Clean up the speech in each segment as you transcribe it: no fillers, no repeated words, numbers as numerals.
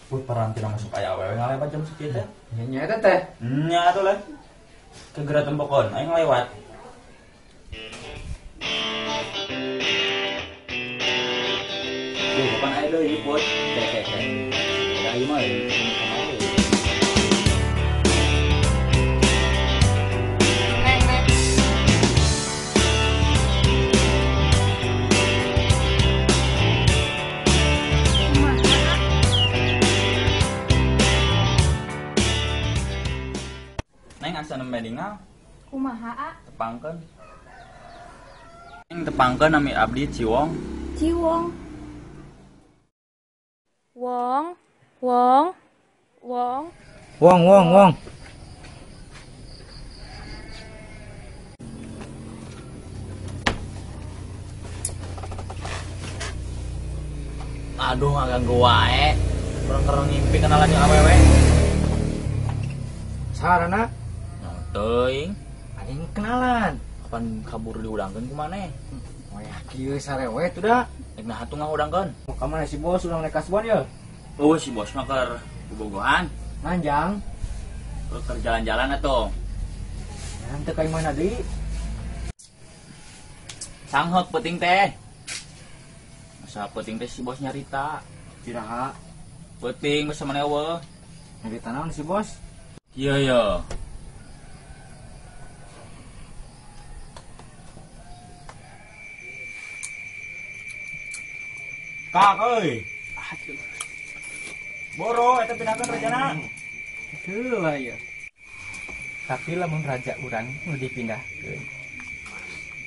Put parantina masuk aya awewe ngalewat jam sekieu teh. Nya eta teh. Nya atuh lah. Kegera tempokon aing lewat. Duh, kapan aya deui Put? Teh. Da ieu mah Neng asa nembe ningal. Kumaha a? Tepangkeun. Neng tepangkeun nami abdi Ciwong. Ciwong. Wong, wong, wong. Wong, wong, wong. Aduh, ngaganggu wae. Kurang-kurang ngimpi kenalan jeung awewe. Sarana? Teuing, anjing kenalan. Kapan kabur diudangkeun ku maneh? Wah, kieu sarewe tuh da. Rek naha tuh ngahudangkeun? Ka mana si bos urang naik kasbon ye? Oh, si bos mah keur bobogohan. Manjang. Keur jalan-jalan atuh. Ya teu ka imahna deui. Sangheuk peuting teh. Masa peuting teh si bos nyarita. Iraha? Peuting masa maneh eueuh. Nyarita naon si bos? Iya ya. Kak euy. Aduh. Boro eta pindahkeun rajana. Heuh lah ya. Tapi lamun raja urang nu dipindahkeun.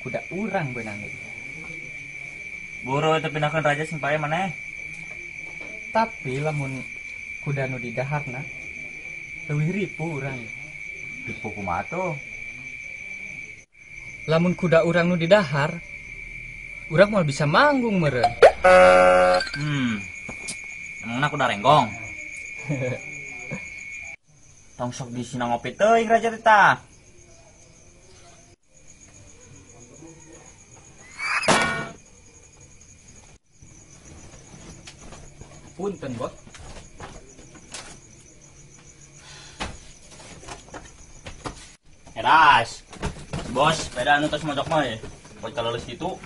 Kuda urang beunang deui. Boro eta pindahkeun raja sing pae maneh. Tapi lamun kuda nu didaharna leuwih ripuh urang. Ripuh kumaha tuh? Lamun kuda urang nu didahar, urang moal bisa manggung meureun. Emangna kuda renggong. Tong sok di sina ngopi teuing raja teh tah. Punten, Bos. Eras. Bos, sepeda anu tos mojok mah ye. Poe kaleuleus kitu.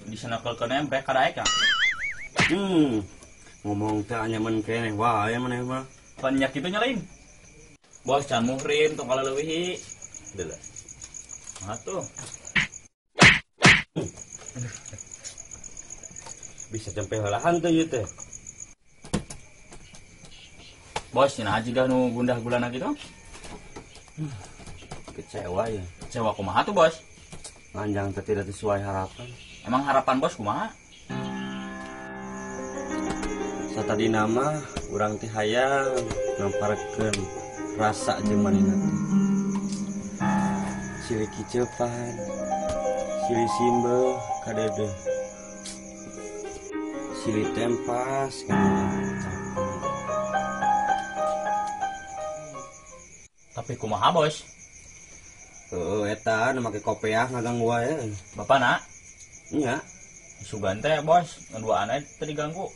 Di sana kelkeun emprek kadaek ya. Ngomong teh nyaman keneh wae maneh mah. Banyak kitu nya lain. Bos can muhrim tong kaleuweuhi. Deuleu. Nah tuh. Bisa sampai heulahan teh ieu teh. Bos, cenah jiga nu gundah gulana kitu. Kecewa ya. Kecewa kumaha tuh, Bos? Manjang teh tidak sesuai harapan. Emang harapan bos kumaha? Satadi nama urang teh hayang namparkeun rasa jeung manehna teh. Silih kicepan, silih simbeuh ka deudeuh. Silih tempas ka Tapi kumaha bos? Heeh, eta nu make kopeah ngaganggu wae. Bapak nak? Nya. Sugan teh bos, ngeduaan aja teh diganggu.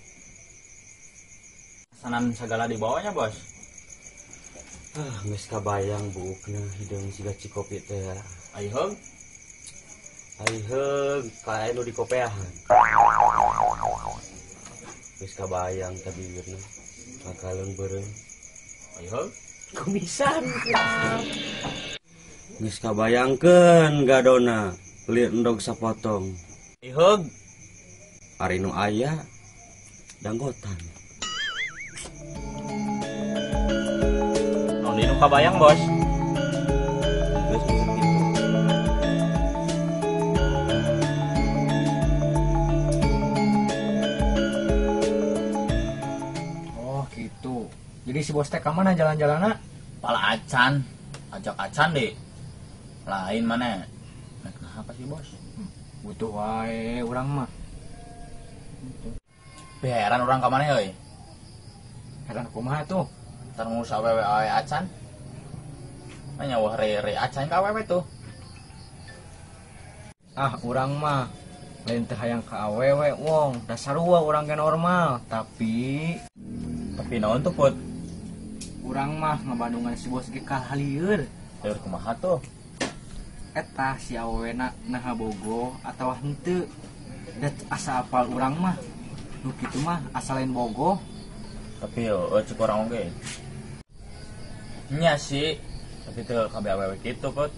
Sanan segala dibawanya bos. Ah, geus kabayang buukna hideung siga cikopi teh. Ai heug. Ai heug, kae nu dikopeahan. Geus kabayang teh bibirna. Ngakaleung beureum. Ai heug. Kumisan. Geus kabayangkeun gadona lir endog sapotong. Ai heug. Ari nu aya danggotan. Naon nu kabayang, Bos? Geus kitu. Oh, gitu. Jadi si bos teh ka mana jalan-jalanna? Pala acan, ajak acan deh. Lain mana? Nek nah apa sih, Bos? Butuh wae urang mah. Heran urang ka mana euy? Heran kumaha tuh? Ntar ngurus awewe awe acan. Nanya wah re-re acan ka awewe tuh. Ah, urang mah lain teh hayang ka awewe wong. Dasar sarua urang ge normal, tapi Tapi naon tuh Put? Urang mah ngabandungan si bos ge kahalieur. Lieur kumaha tuh? Eta si awewena naha bogoh atawa henteu. Da asa apal urang mah. Nu kitu mah asa lain bogoh. Tapi yo cek urang oge. Nya sih, tapi teu kabeh awewe kitu Put.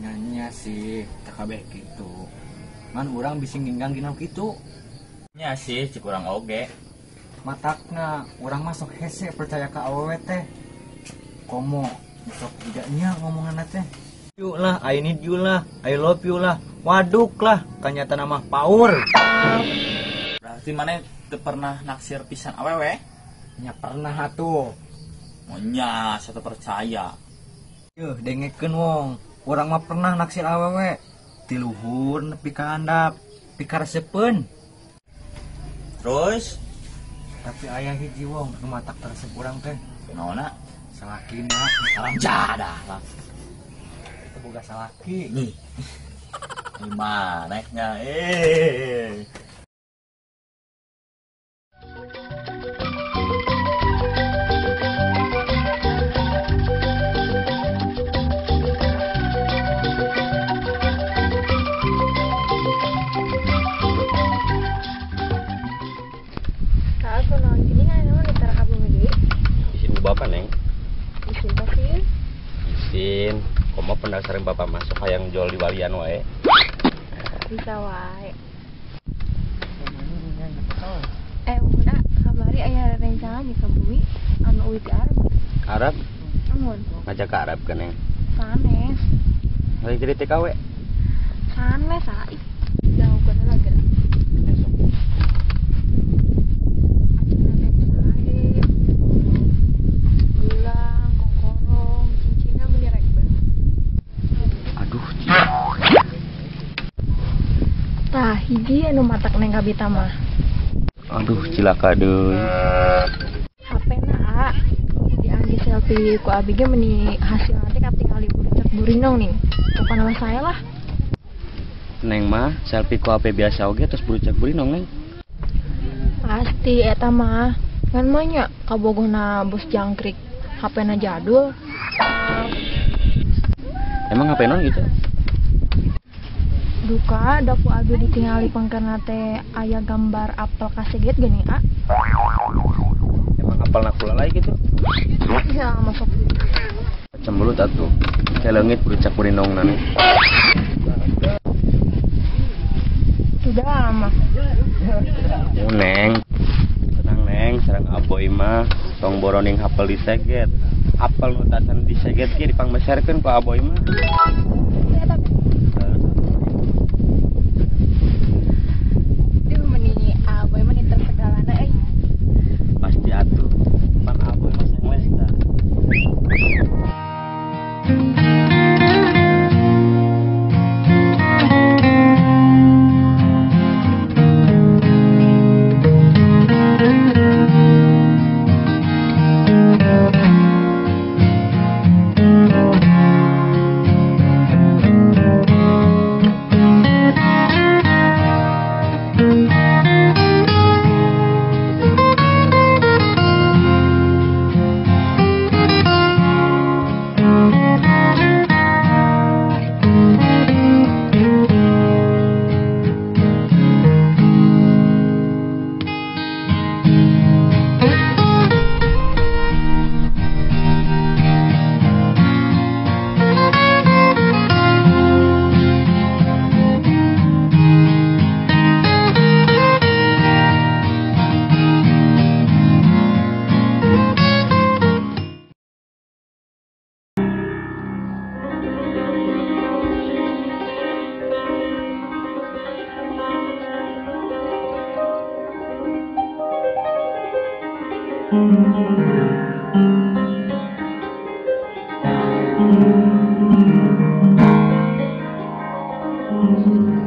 Nya sih, teu kabeh kitu. Ngan urang bisi nginggang gina kitu. Nya sih, cek urang oge. Matakna urang mah sok hese percaya ka awewe teh. Komo sok tidaknya ngomonganna teh. You lah, I need you lah, I love you lah. Waduk lah, kanyataan mah paur. Berarti mana teu pernah naksir pisan awewe? Nya pernah atuh. Nya satu percaya. Yuh, dengekeun wong. Urang mah pernah naksir awewe. Ti luhur nepi ka handap, pikaresepeun. Terus tapi aya hiji wong nu matak teresep urang teh. Naonna? Salakina. Salam jadah lah. Itu boga salaki. Nih. Gimana nya? Bapak neng izin pasti izin komo pendaftaran bapak masuk hayang jual di walian wae bisa wae udah kamari aya rencana di ka bumi anu uwi ti Arab Arab mun ngajak ke Arab kan neng sanes lagi jadi TKW sanes ai jauh kana lagi. Tah hiji anu matak neng kabita mah. Aduh cilaka deui. HP na a diangge selfie ku abi ge meni hasil nanti katingali bucek burinong nih. Pokona mah saya lah. Neng mah selfie ku HP biasa oge terus bucek burinong neng. Pasti eta mah. Ngan mah nya kabogohna bos jangkrik. HP na jadul. Emang HP non gitu? Duka dapu abi ditingali pengkerna teh aya gambar apel kaseget geuning a. Emang apel nakula lagi gitu? Ya masuk. Cembelut atuh. Keleungit bucak burinong nane. Sudah mah. Oh, neng. Tenang neng, sareng aboy mah tong boroning hapel diseget. Apel nu tacan diseget ge dipangmeserkeun ku aboy mah.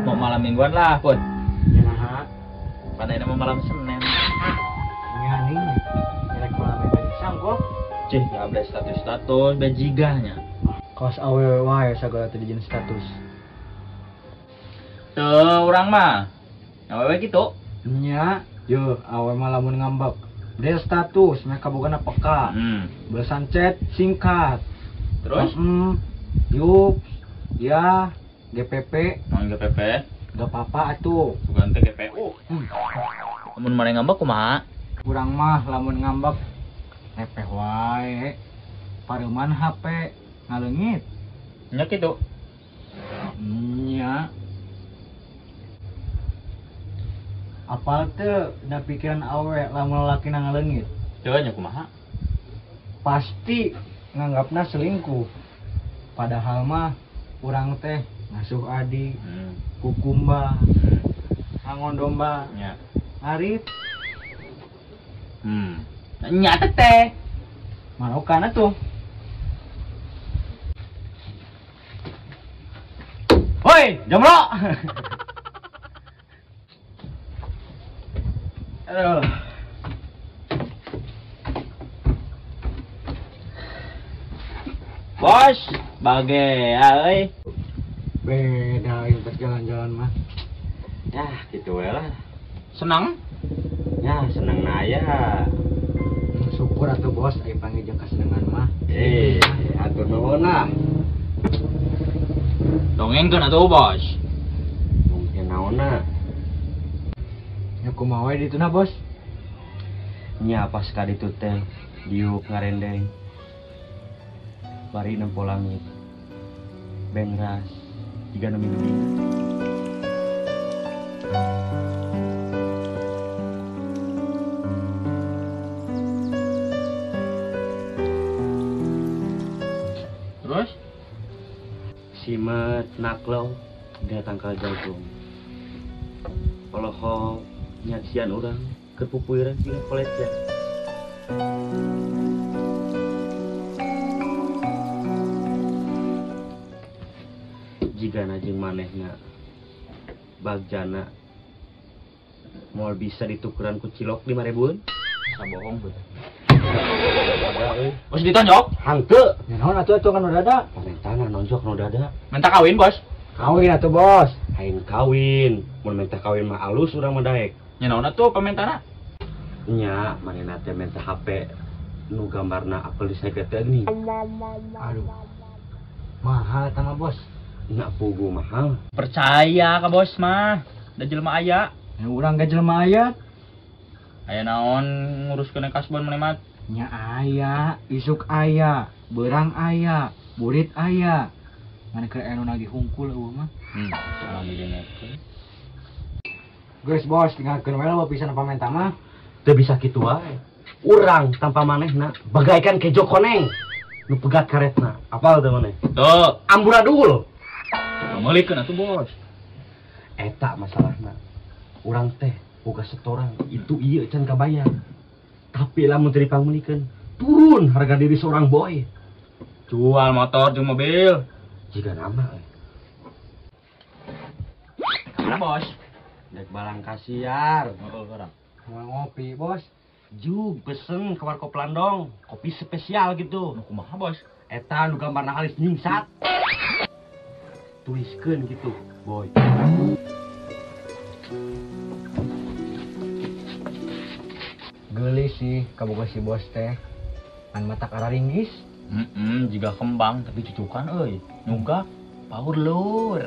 Mau malam mingguan lah, Put. Ya nah. Pada ini mau malam Senin. Ya nih. Rek malam mingguan sanggup. Cih, enggak boleh status-status bejigahnya. Kaos awewe wae sagala teh dijieun status. Teu urang mah. Awewe kitu. Nya, yo awewe mah lamun ngambek. Update status mereka bogana peka. Balasan chat singkat. Terus? Yup, ya, GPP. Mang GPP? Gak apa-apa atuh. Bukan teh GPU. Lamun maneh ngambek kumaha? Kurang mah lamun ngambek repeh wae. Pareuman HP ngaleungit. Nya kitu. Nya. Apal teu da pikiran awe lamun lalakina ngaleungit? Teu nya kumaha? Pasti nganggapna selingkuh. Padahal mah urang teh ngasuh adi, kukumba, ngangon domba, nya, ngarit. Nya teh. Marokana tuh. Woi, jomblo. Aduh. Bos, bagai euy. Beda yang jalan-jalan mah. Ya, gitu we lah. Senang? Ya, senang na aya. Syukur atuh bos aya panggil jeung kasenengan mah. Atur nuhun lah. Dongengkeun atuh bos. Mungkin naonna? Ya kumaha we dituna bos? Nya pas ka ditu teh diuk ngarendeng. Bari nempo langit. Bengras jiga nu mimpi. Terus? Simet naklo dia tangkal jagung. Polohok nyaksian urang kepupuiran jiga kolecer. Jigana jeung manehna bagjana moal bisa ditukeran ku cilok 5.000-an. Sabohong beuh. Bos ditonjok? Hangteu. Ya naon atuh atuh kan nu dada? Pamentana nonjok nu dada. Minta kawin, Bos. Kawin atuh, Bos. Lain kawin, mun minta kawin mah alus urang mah daek. Nya naon atuh pamentana? Nya manehna teh minta HP nu gambarna apel diseged teh geuning. Aduh. Mahal eta mah, Bos. Nya pugu mahal. Percaya ka bos mah, da jelema aya. Ya urang ge jelema aya. Aya naon nguruskeun kasbon maneh mah? Nya aya, isuk aya, beurang aya, burit aya. Maneh keur aya nu nagih hungkul eueuh mah. Salam didengekeun. Geus bos, tinggalkeun we loba pisan pamenta mah. Teu bisa kitu wae. Urang tanpa manehna bagaikan kejo koneng nu pegat karetna. Apal teu maneh? Teu. Amburadul. Pameulikeun atuh bos. Eta masalahna. Urang teh boga setoran itu ieu can kabayar. Tapi lamun teu dipangmeulikeun, turun harga diri seorang boy. Jual motor jeung mobil. Jiga nama euy. Mana bos? Dek barang kasiar. Heeh, barang. Mau ngopi, Bos. Jug pesen ke warkop Landong, kopi spesial gitu. Nu kumaha, Bos? Eta nu gambarna alis nyingsat. Tuliskeun gitu, boy. Geulis sih kaboga si bos teh. Ngan matak araringgis. Jiga kembang tapi cucukan euy. Nyugak power lur.